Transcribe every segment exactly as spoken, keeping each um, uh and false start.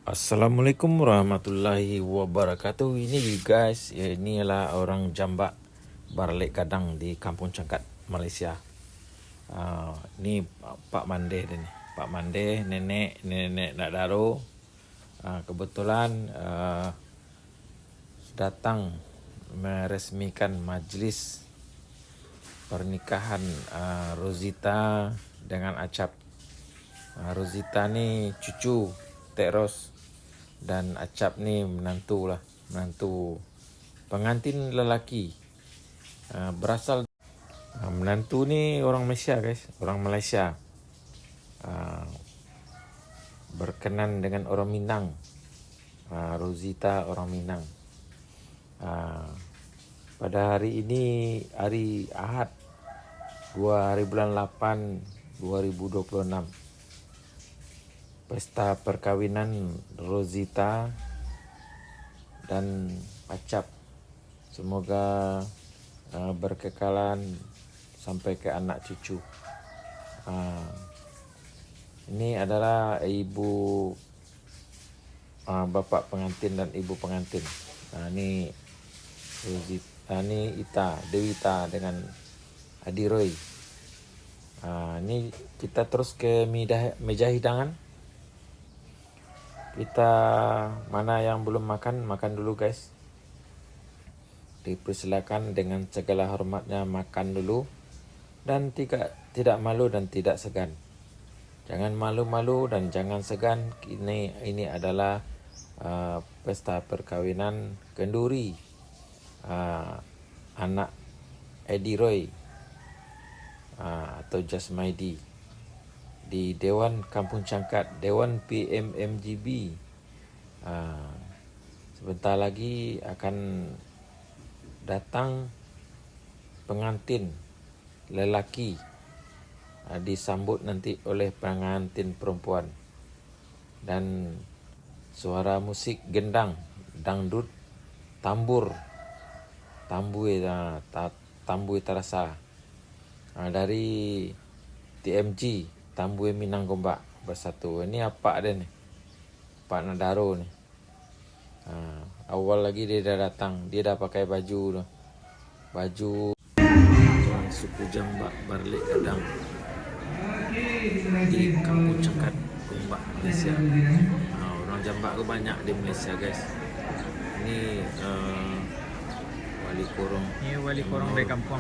Assalamualaikum warahmatullahi wabarakatuh. Ini guys, ya, ini adalah orang Jambak Baralek Gadang di Kampung Cangkat, Malaysia. Ah, ini Pak Mandeh dia ni. Pak Mandeh, nenek, nenek nak daro. Ah, kebetulan, ah, datang meresmikan majlis pernikahan, ah, Rozita dengan Acap. Ah, Rozita ni cucu Tek Ros dan Acap ni menantu lah, menantu pengantin lelaki. Ah, berasal, ah, menantu ni orang Malaysia, guys, orang Malaysia. Ah, berkenan dengan orang Minang. Ah, Rozita orang Minang. Ah, pada hari ini, hari Ahad, dua hari bulan lapan, dua ribu dua puluh enam, pesta perkawinan Rozita dan Acap. Semoga, ah, berkekalan sampai ke anak cucu. Ah, ini adalah ibu, ah, bapak pengantin dan ibu pengantin. Ah, ini Rozi-, ah, ini Ita, Dewita dengan Adi Roy. Ah, ini kita terus ke midah-, meja hidangan. Kita, mana yang belum makan, makan dulu, guys. Dipersilakan dengan segala hormatnya makan dulu, dan tidak, tidak malu dan tidak segan. Jangan malu-malu dan jangan segan. Ini, ini adalah, ah, pesta perkawinan kenduri, ah, anak Edi Roy, ah, atau Jasmaidi di Dewan Kampung Cangkat, Dewan P M M G B. Ah, sebentar lagi akan datang pengantin lelaki, ah, disambut nanti oleh pengantin perempuan. Dan suara musik gendang, dangdut, tambur, tambue, ah, ta-, tambue tarasa. Ah, dari T M G, Tambue Minang Gombak Bersatu. Ini apak dia ni. Pak Nadaro ni. Ha, awal lagi dia dah datang, dia dah pakai baju tu. Baju orang suku Jambak Baralek Gadang di Kampung Cangkat, Gombak, Malaysia. Ha, orang Jambak tu banyak di Malaysia, guys. Ini, eh, Wali Korong. Ini Wali Korong dari kampung.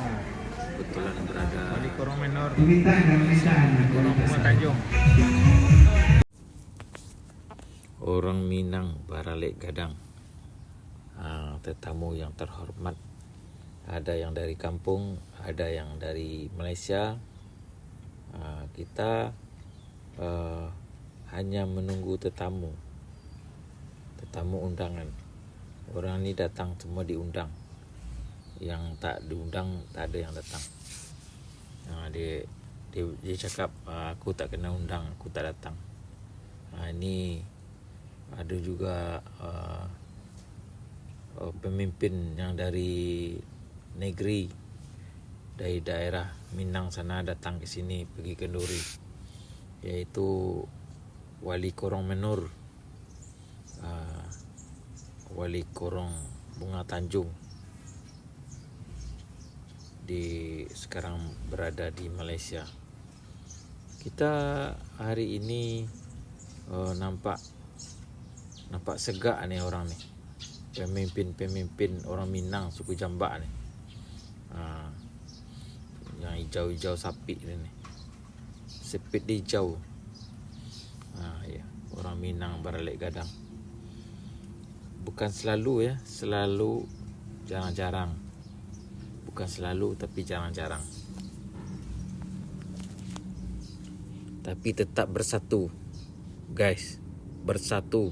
Kebetulan berada Wali Korong Menor. Korong Bunga Tanjung. Orang Minang Baralek Gadang. Ah, tetamu yang terhormat, ada yang dari kampung, ada yang dari Malaysia. Ah, kita, eh, hanya menunggu tetamu, tetamu undangan. Orang ni datang semua diundang. Yang tak diundang, tak ada yang datang. Ah, dia, dia, dia cakap, "Ah, aku tak kena undang, aku tak datang." Ah, ini ada juga, ah, ah, pemimpin yang dari negeri, dari daerah Minang sana datang ke sini pergi kenduri, yaitu Wali Korong Menur, ah, Wali Korong Bunga Tanjung di, sekarang berada di Malaysia. Kita hari ini, eh, nampak, nampak segak ni orang ni. Pemimpin-pemimpin orang Minang suku Jambak ni. Ha, yang ijau-ijau sapik ni, ni. Sepit di ijau. Ha, ya. Orang Minang Baralek Gadang. Bukan selalu, ya, selalu, jarang-jarang. Bukan selalu, tapi jarang-jarang. Tapi tetap bersatu, guys. Bersatu.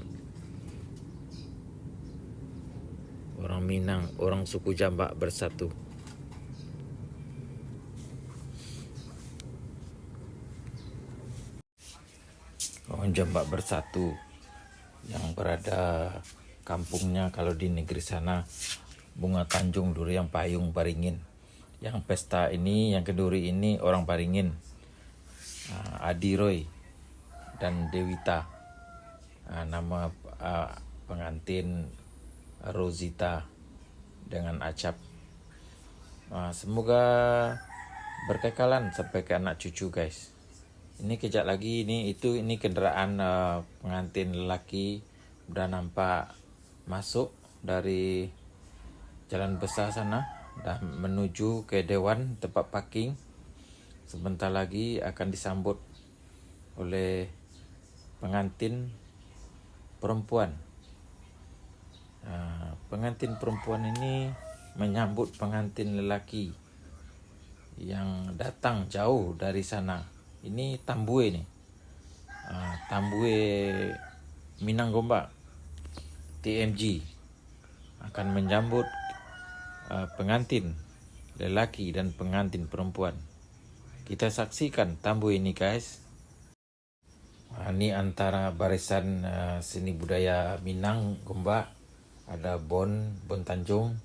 Orang Minang, orang suku Jambak bersatu. Orang Jambak Bersatu yang berada kampungnya, kalau di negeri sana, Bunga Tanjung, Durian Payung, Baringin. Yang pesta ini, yang kenduri ini, orang Baringin. Ah, Adi Roy dan Dewita. Ah, nama, ah, pengantin Rozita dengan Acap. Ah, semoga berkekalan sampai ke anak cucu, guys. Ini kejap lagi, ini, itu, ini kendaraan, ah, pengantin lelaki udah nampak masuk dari jalan besar sana, dah menuju ke dewan tempat parking. Sebentar lagi akan disambut oleh pengantin perempuan. Ah, pengantin perempuan ini menyambut pengantin lelaki yang datang jauh dari sana. Ini Tambue ni. Ah, Tambue Minang Gombak, T M G, akan menyambut, ah, pengantin lelaki dan pengantin perempuan. Kita saksikan Tambue ini, guys. Ah, ini antara barisan, ah, seni budaya Minang Gombak, ada Bon, Bon Tanjung.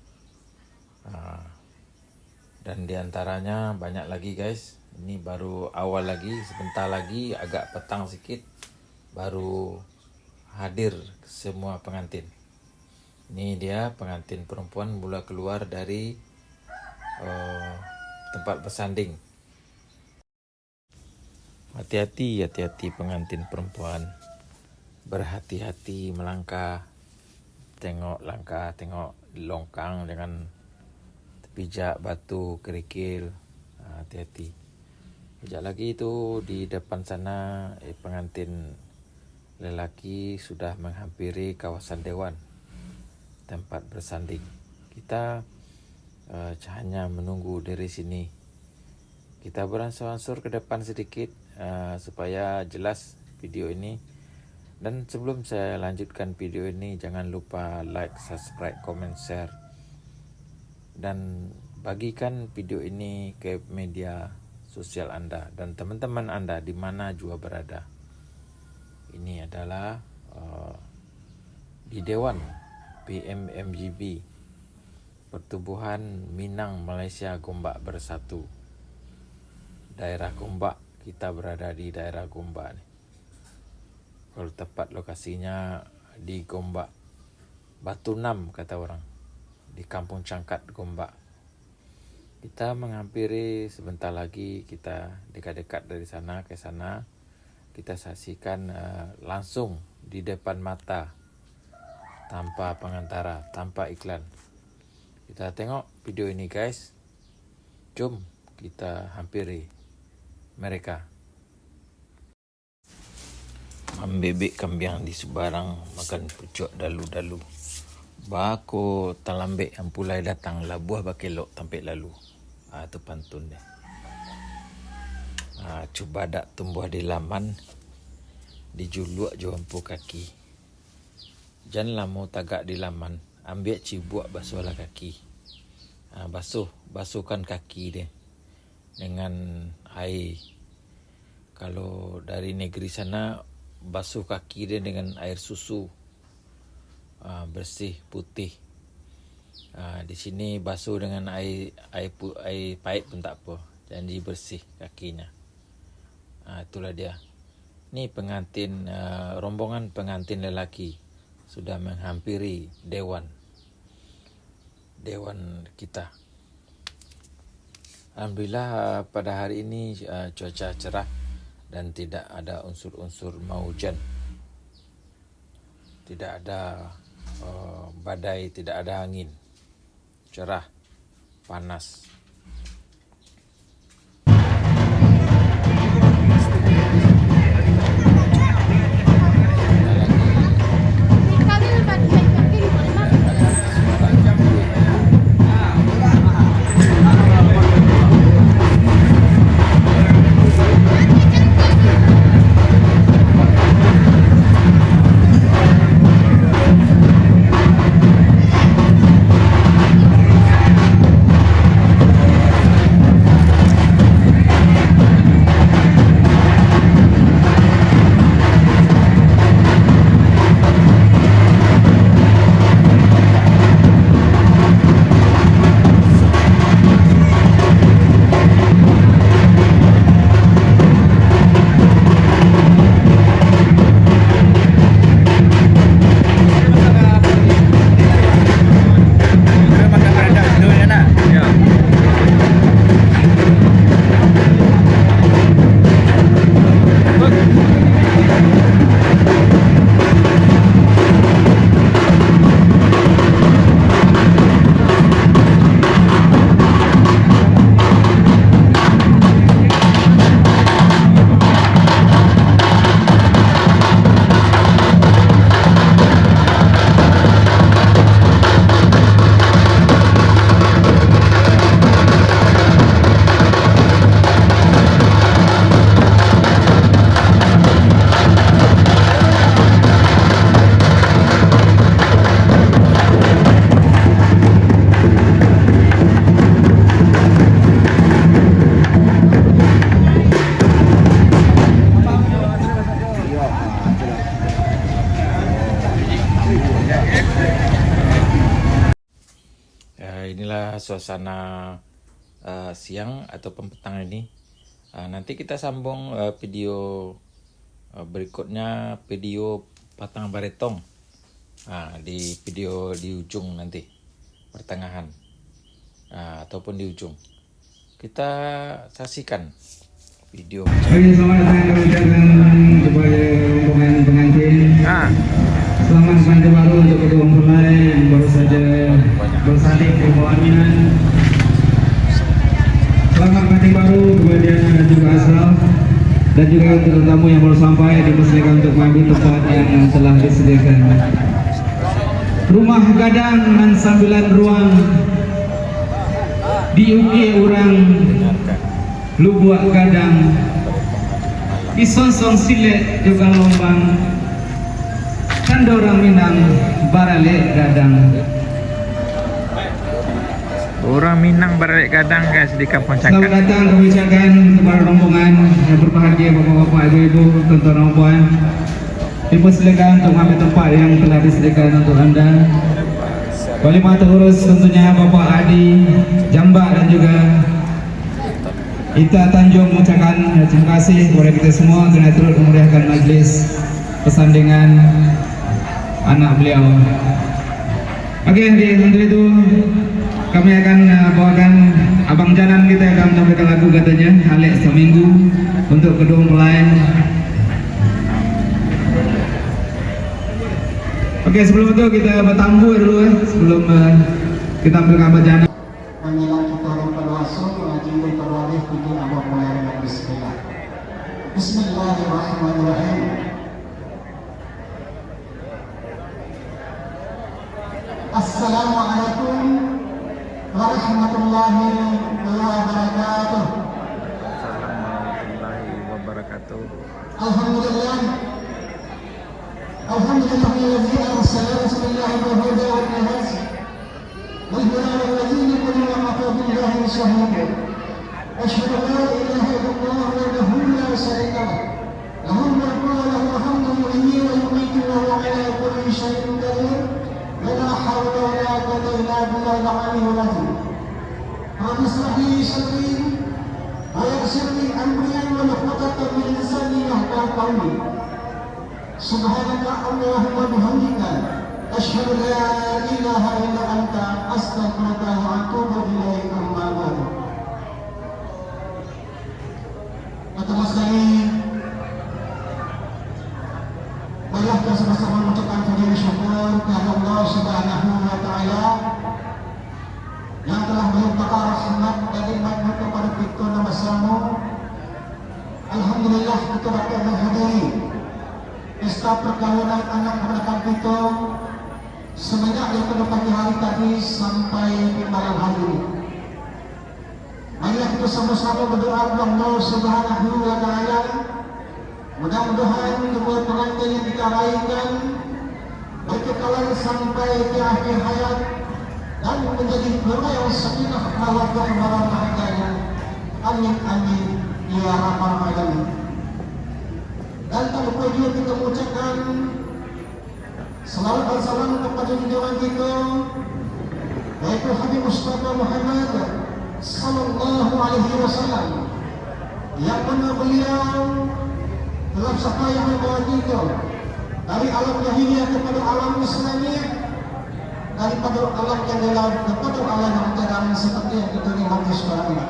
Ah, dan di antaranya banyak lagi, guys. Ini baru awal lagi, sebentar lagi, agak petang sikit, baru hadir semua pengantin. Ini dia pengantin perempuan mula keluar dari, eh, tempat bersanding. Hati-hati, hati-hati pengantin perempuan. Berhati-hati melangkah. Tengok langkah, tengok longkang, jangan terpijak batu, kerikil. Ah, hati-hati. Kejap lagi tu di depan sana, eh, pengantin lelaki sudah menghampiri kawasan dewan tempat bersanding. Kita, eh, hanya menunggu dari sini. Kita beransur-ansur ke depan sedikit, eh, supaya jelas video ini. Dan sebelum saya lanjutkan video ini, jangan lupa like, subscribe, comment, share, dan bagikan video ini ke media sosial anda dan teman-teman anda di mana jua berada. Ini adalah, eh, di Dewan P M M G B, Pertubuhan Minang Malaysia Gombak Bersatu. Daerah Gombak, kita berada di daerah Gombak ni. Kalau tepat lokasinya di Gombak, Batu Enam kata orang, di Kampung Cangkat, Gombak. Kita menghampiri, sebentar lagi kita dekat-dekat dari sana ke sana. Kita saksikan, eh, langsung di depan mata, tanpa pengantara, tanpa iklan. Kita tengok video ini, guys. Jom kita hampiri mereka. Mambebek kambiang di subarang, makan pucuak dalu-dalu. Bako talambek ampulai datang, labuah bakelok tampek lalu. Ah, tu pantun deh. Ah, cubadak tumbuah di laman, dijuluak jo ampu kaki. Jan lamo tagak di laman, ambiak cibuak basuahlah kaki. Ah, basuh, basuhkan kaki deh dengan air. Kalau dari negeri sana, basuh kaki dia dengan air susu. Ah, bersih, putih. Ah, di sini basuh dengan air, air pu-, air paik pun tak apa. Janji bersih kakinya. Ah, itulah dia. Ni pengantin, ah, rombongan pengantin lelaki sudah menghampiri dewan. Dewan kita. Alhamdulillah, ah, pada hari ini, ah, cuaca cerah dan tidak ada unsur-unsur mau hujan. Tidak ada, ah, badai, tidak ada angin. Cerah, panas. Eh, inilah suasana, eh, siang atau petang ini. Eh, nanti kita sambung, eh, video, eh, berikutnya, video patang baretong. Ah, di video di ujung nanti, pertengahan, ah, ataupun di ujung. Kita saksikan video. Oke, selamat datang kami ucapkan kepada rombongan pengantin. Ah. Selamat pengantin baru untuk kedua mempelai yang baru saja bersalin di bawah pelaminan. Selamat pengantin baru kepada Diana dan juga Asraf, dan juga untuk tetamu yang baru sampai, dipersilakan untuk mengambil tempat yang telah disediakan. Rumah gadang nan sambilan ruang, diukir urang lubuak gadang, disonsong silek jo galombang, tando urang Minang baralek gadang. Urang Minang baralek gadang, guys, di Kampuang Selamat Cakak. Datang kami ucapkan kepada rombongan yang berbahagia, bapak-bapak, ibu-ibu, tuan-tuan dan puan. Dipersilakan untuk mengambil tempat yang telah disediakan untuk anda. Wali Mato Urus tentunya Bapak Adi Jambak dan juga Ita Tanjung mengucapkan terima kasih kepada kita semua kerana turut memeriahkan majlis persandingan anak beliau. Oke, di untuk itu kami akan, uh, bawakan Abang Janan kita akan menampilkan lagu katanya, Alek Saminggu, untuk kedua mempelai. Oke, sebelum itu kita bertambur dulu, eh, sebelum, uh, kita tampilkan Abang Janan. Mangilang kita dari paduaso, mangaji dari padualih, tinggi abah mulai dari bismillah. Bismillahirrahmanirrahim. Assalamualaikum warahmatullahi wabarakatuh. Assalamualaikum warahmatullahi wabarakatuh. Alhamdulillah. Alhamdulillahilladzi arsala rasulahu bil huda wa dinil haq. Wa yudhhirahu 'alad dini kullihi wa kafa billahi shahida. Asyhadu an la ilaha illallah wahdahu la syarika lah. Lahul mulku wa lahul hamdu yuhyi wa yumiitu wa huwa 'ala kulli syai'in qadir. Wa la haula wa la quwwata illa billahil 'aliyyil 'azhim. Rabbi shrah li sadri wa yassir li amri wahlul 'uqdatam min lisani yafqahu qauli. Subhanaka Allahumma bihamdika, asyhadu an la ilaha illa anta, astaghfiruka wa atubu ilaik, amma ba'du. Pertama sekali, marilah kita sama-sama mengucapkan puji dan syukur kepada Allah Subhanahu wa Ta'ala yang telah melimpahkan rahmat dan nikmat-Nya kepada kita nan basamo. Alhamdulillah, kita dapat menghadiri pesta perkawinan anak keponakan kita, semenjak dari pagi hari tadi sampai di malam hari ini. Marilah kita sama-sama berdoa kepada Allah Subhanahu wa Ta'ala, mudah-mudahan kedua pengantin yang kita raikan berkekalan sampai ke akhir hayat dan menjadi keluarga yang sakinah mawaddah warahmah. Amin, amin, ya rabbal alamin. Dan tak lupa juga kita mengucapkan salawat dan salam kepada junjungan kita, yaitu Habib Mustafa Muhammad sallallahu alaihi wasallam, yang mana beliau telah sampai yang membawa kita dari alam jahiliyah kepada alam Islamiah, daripada alam kegelapan kepada alam yang terang seperti yang kita nikmati sekarang ini.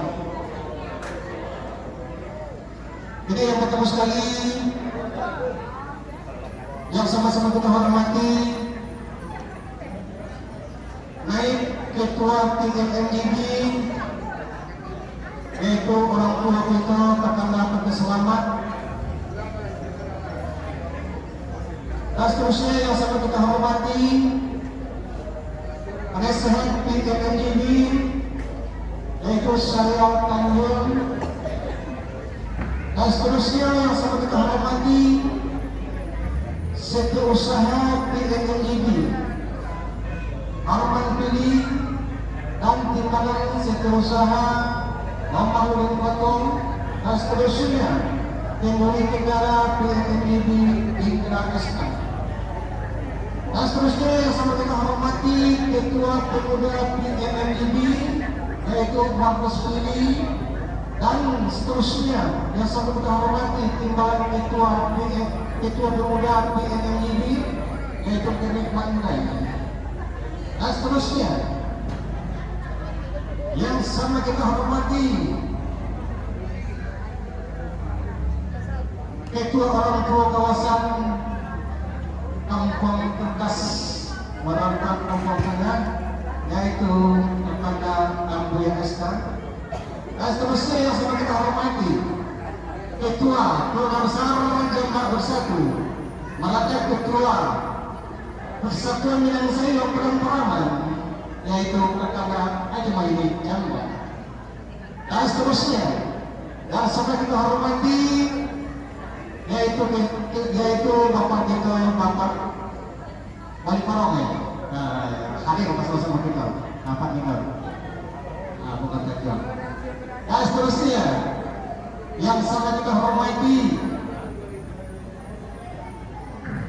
Jadi, yang pertama sekali, yang sama-sama kita hormati, Naib Ketua P M M G B, yaitu orang tua kita, kakanda Pakai Selamat. Dan seterusnya yang sama kita hormati, Penasehat P M M G B, yaitu Syahrial Tanjung. Dan seterusnya yang sama kita hormati, Setiausaha P M M G B, Arman Pili, dan timbalan Setiausaha Bambang Ulun Potong, dan seterusnya, Kenduri Negara P M M G B Indra Esta. Dan seterusnya yang sama Ketua Pemuda P M M G B, yaitu Markus Willy, dan seterusnya yang sangat kita hormati, timbalan Ketua P M, Ketua Pemuda P M M G B, yaitu Kenneth Mandai. Dan seterusnya yang sangat kita hormati, Ketua Orang Tua Kawasan Kampuang Tugas Marantang Kampuang Tangah, yaitu Kakanda Ambuya Ester. Dan seterusnya yang sama kita hormati, Ketua Keluarga Besar Jambak Bersatu, Malaka Ketua Persatuan Minang Sayo Padang Pariaman, yaitu Kakanda Haji Maidi Jambak. Dan seterusnya, yang sangat kita hormati, yaitu, yaitu Bapak kita, Bapak Wali Parong, eh. Nah, hadir bersama-sama kita, Bapak kita. Nah, bukan kacau. Dan seterusnya, yang sangat kita hormati,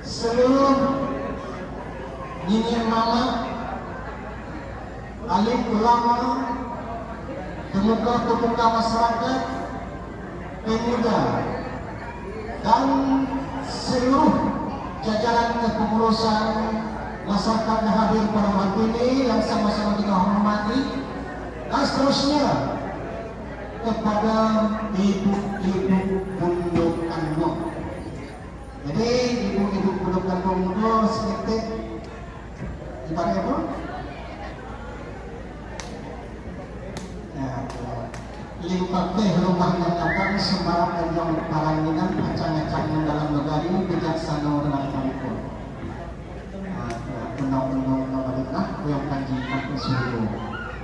seluruh ninian mamak, alim ulama, pemuka-pemuka masyarakat, pemuda, dan seluruh jajaran kepengurusan masyarakat yang hadir pada waktu ini, yang sama-sama kita hormati, dan seterusnya kepada ibu-ibu bunda kanduang. Jadi, ibu-ibu bunda kanduang tu saketek ibarat apo? Nah, limpapeh rumah nan lapang, sumbarang ganjang paranginan, acang-acang nan dalam nagari, bijaksano dalam kampuang. Nah, undang-undang nan baliklah, kuyang panji kampuang surugo.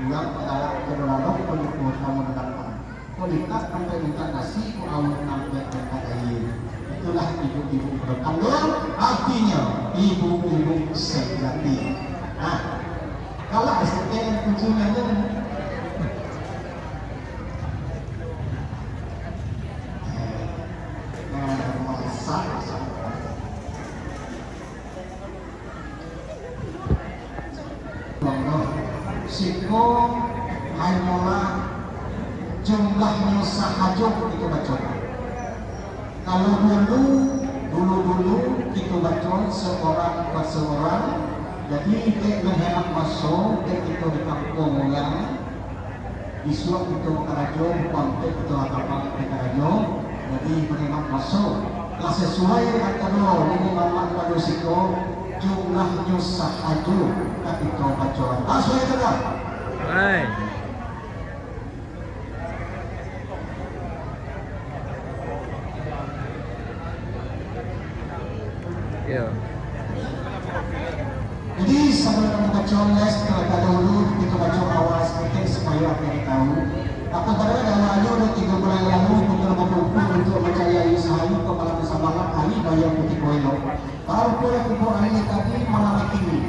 Urang galak ka dalam, panipu tamu datang. Kok mintak sampai mintak nasi, kok awak sampai mintak aia. Itulah ibu-ibu berkandung, artinya ibu-ibu sejati. Nah, kalau S T N kuncinya tu. Nah, masak, masak. Siko, hai mola, jumlahnyo sahajo kito baco. Kalau dulu, dulu-dulu kito baco seorang per seorang, jadi dek menghemat maso, dek kito di kampuang urang, isuak kito bakarajo, bukan kito atau pangkek karajo, jadi manghemat maso. Lah sasuai antaro nini mamak pado siko, jumlahnyo sahajo ka kito bacoan. Lah sasuai tu dah? Hai. Yo. Jadi, sabalun kami baco les, talabiah dahulu kito baco awal saketek supayo ati tahu. Apo bana dahulu, dua tigo bulan lalu, kito bakumpua untuak mancari aia sahari ka malam samalam, ari baya putih koelo. Baru pulo tibo aia tadi malam kini.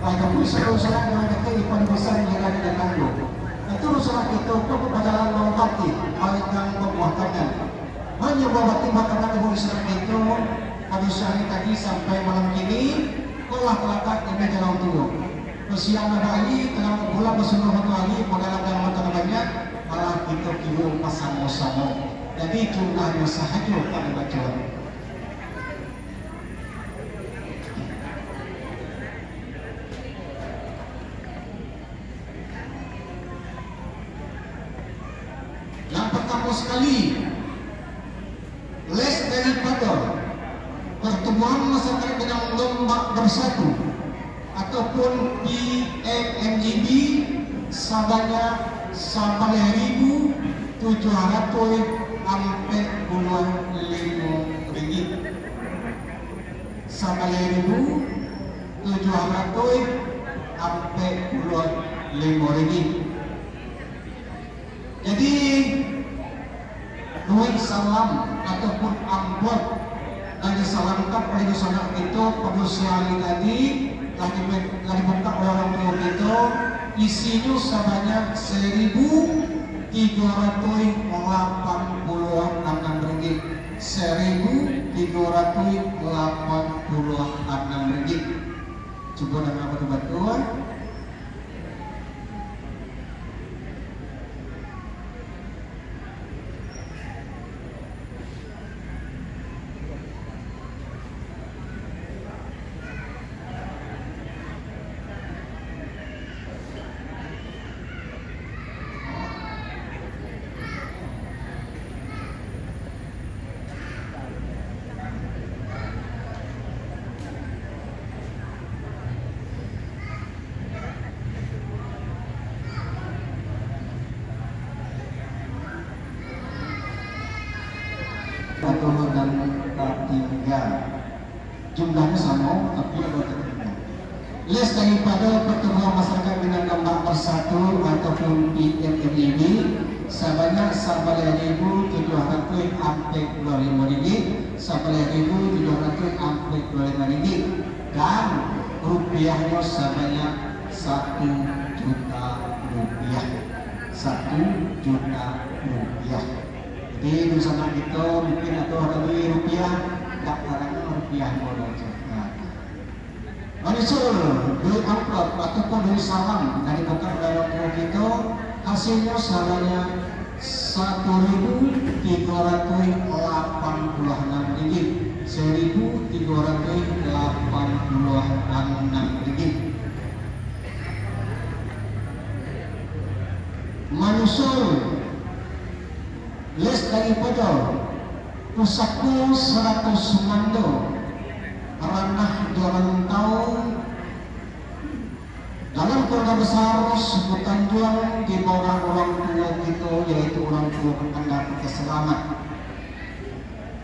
Lai tapuih sadoso-doso nan dakek ipan bisan di hari datang tu. Itu doso kito ko bajalan maubati, paling babuah tangan. Hanyo baubati batangan ibu Islam itu, pado siang tadi sampai malam kini, ko lah talatak di jalan tuo. Ko siang ado aia, tangah bulan basuruah matoari, pagalakan mata banyak, malah kito kiwo basamo-samo. Jadi, jumlahnyo sahajo kami baco. Yang pertamo sakali, les daripado Pertubuhan Masyarakat Minang Lombok Bersatu ataupun P M M G B sabanyak sabaleh ribu tujuah ratuih ampek puluah limo ringgit. Sabaleh ribu tujuah ratuih ampek puluah limo ringgit. Jadi, duit salam ataupun amplop nan disalamkan oleh dunsanak kito pado siang hari tadi, lah di-, lah dibukak oleh urang tuo kito, isinyo sabanyak saribu tigo ratuih lapan puluah anam ringgit. Saribu tigo ratuih lapan puluah anam ringgit. Cubo danga batua-batua. Atau dan tatingga. Jumlahnyo samo, tapi ado tatingga. List daripado Pertubuhan Masyarakat Minang Gambak Bersatu ataupun P M M I B sabanyak sabaleh ribu tujuah ratuih ampek puluah limo ringgit, sabaleh ribu tujuah ratuih ampek puluah limo ringgit, dan rupiahnyo sabanyak satu juta rupiah. Satu juta rupiah. Jadi, di sanak kito mungkin ado, ado duit rupiah, dak tarang rupiah modal zakat. Manyusul duit amplop ataupun duit salam dari bukan dalam tubuh kito, hasilnyo sabanyak satu ribu tigo ratuih lapan puluah anam ringgit. Saribu tigo ratuih lapan puluah anam ringgit. Manyusul list daripado Pusako Sarato Sumando, Ranah jo Rantau, dalam keluarga besar suku Tanjuang, di bawah urang tuo kito, yaitu urang tuo kakanda kito Selamat.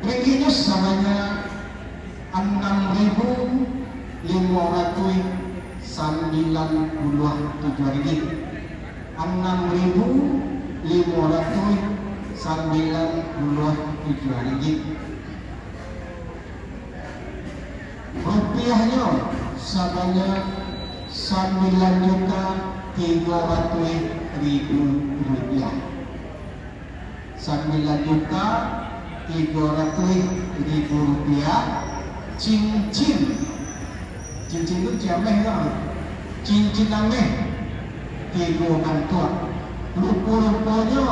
Ringgitnyo sabanyak anam ribu limo ratuih sambilan puluah tujuah ringgit. Anam ribu limo ratuih sambilan puluah tujuah ringgit. Rupiahnyo sabanyak sambilan juta tigo ratuih ribu rupiah. Sambilan juta tigo ratuih ribu rupiah, cincin. Cincin tu cincin ameh kan? Cincin ameh tigo bantuak. Rupo-ruponyo,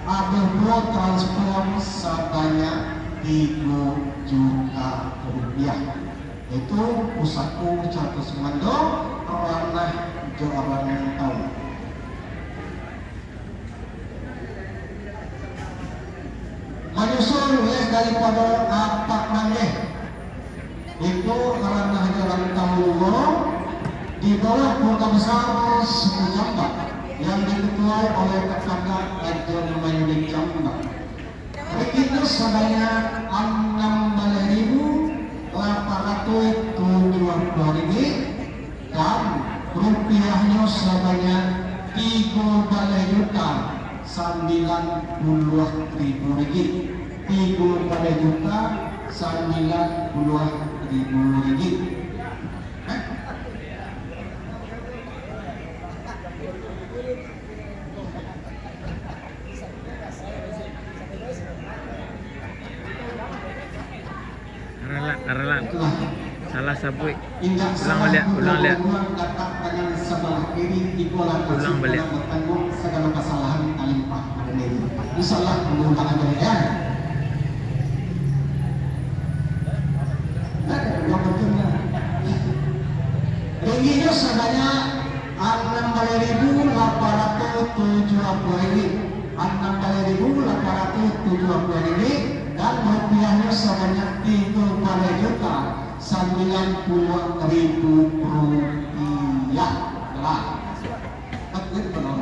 ado pulo transfer sabanyak tigo juta rupiah. Itu Pusako Sarato Sumando, Ranah jo Rantau. Manyusul list daripado Apak Manggeh, itu Ranah jo Rantau Luo, di bawah keluarga besar suku Jambak, yang diketuai oleh kakanda Rajo Mayuning Jambak. Ringgitnyo sabanyak anam baleh ribu lapan ratuih tujuah puluah ringgit, dan rupiahnyo sabanyak tigo baleh juta sambilan puluah ribu ringgit. Tigo baleh juta sambilan puluah ribu ringgit. Eh? Aralak, aralak. Salah sabuik. Ulang baliak, ulang baliak. Ulang baliak. Ringgitnyo sabanyak anam baleh ribu lapan ratuih tujuah puluah ringgit, anam baleh ribu lapan ratuih tujuah puluah ringgit, dan rupiahnyo sabanyak tigo baleh juta sambilan puluah ribu rupiah. Lah. Betul, betul.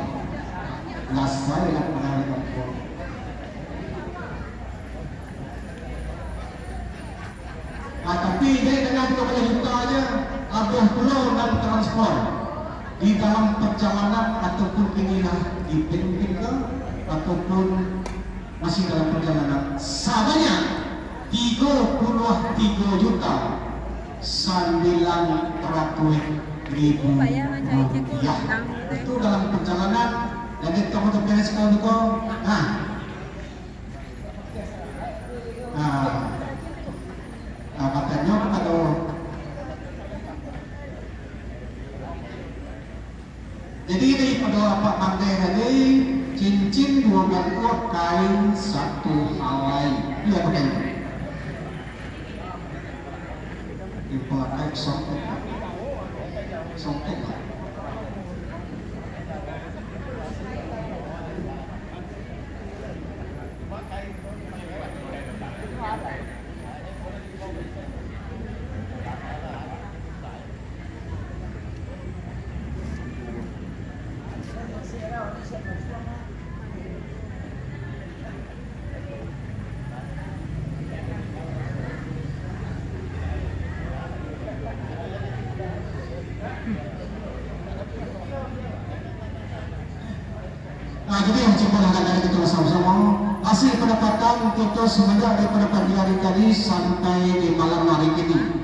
Ngasai lah, padahal kampung. Ah, tapi dek dengan tigo baleh juta aja, ado pulo nan transfer di dalam perjalanan ataupun kini lah di Philippines ka, ataupun masih dalam perjalanan, sabanyak tigo puluah tigo juta sambilan ratuih ribu rupiah. Itu dalam perjalanan, jadi kamu terpilih sekali tu, nah. Nah, nah, katanya kepada Jadi, daripado apak pandai tadi, cincin duo bangkuak, kain satu halai. Iyo, apak kain. Dipakai songkok. Songkok. Nah, jadi, cubolah dari kita sama-sama. Hasil pendapatan kita semenjak daripada pagi hari tadi sampai di malam hari kini.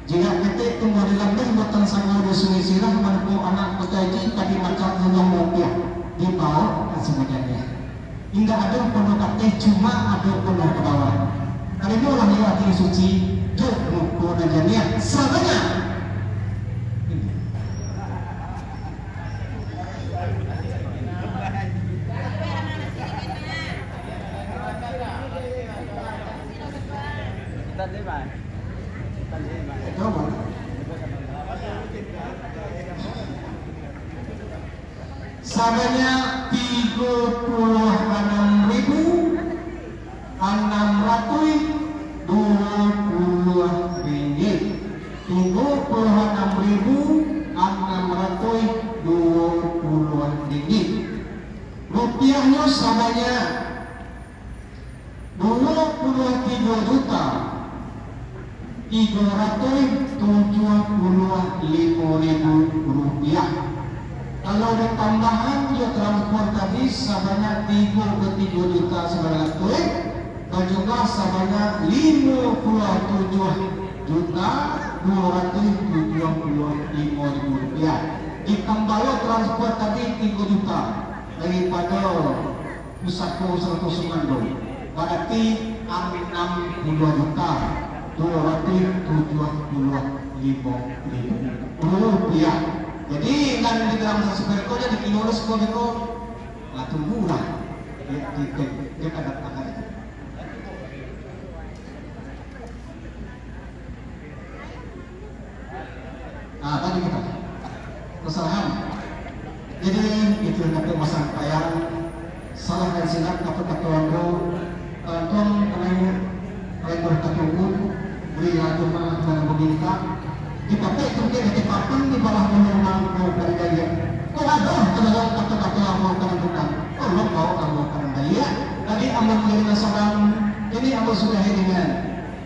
Jika ketek tumbuah di lambeh, batang sangau di Sungai Sirah, manumpuk anak bataji, tadi macam gunung rupiah, dibawa ka Sumajaniah. Indak ado pano ka ateh, cuma ado pano ka bawah. Tarimolah iyo ati suci, jo muko nan janiah, sabanyak. Sabanyak tigo puluah anam ribu anam ratuih duo puluah ringgit. Tigo puluah anam ribu anam ratuih duo puluah ringgit. Rupiahnyo sabanyak duo puluah tigo juta tigo ratuih tujuah puluah limo ribu rupiah. Kalau ditambahan jo transpor tadi sabanyak tigo puluah tigo juta sabanyak tu, eh, bajumlah sabanyak limo puluah tujuah juta duo ratuih tujuah puluah limo ribu rupiah. Ditambah lo transpor tadi tigo juta daripado pusako sarato sumando, barati anam puluah juta duo ratuih tujuah puluah limo ribu rupiah. Jadi, nan di dalam sasupir ko jadi kilo lah siko beko, lah tunggulah. Dia, dia, dia, dia kada tahan. Ah, tadi kita kesalahan. Jadi, itu yang dapat masampaian. Salah dan silap kato-kato ambo. Kalau tuan pernah, pernah berkata, beri lagu maaf dan meminta. Dipakai tungkek di papan, di bawah gunung mangko dari daya. Kok ada terdengar kato-kato ambo kadang bukan? Tolong bawa ambo kadang daya. Tadi ambo mengiringan salam, ini ambo sudahi dengan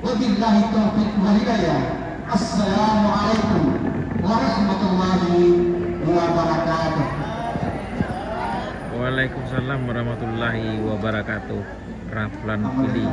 Wabillahi taufiq wal hidayah. Assalamualaikum warahmatullahi wabarakatuh. Waalaikumsalam warahmatullahi wabarakatuh. Raflan Pili.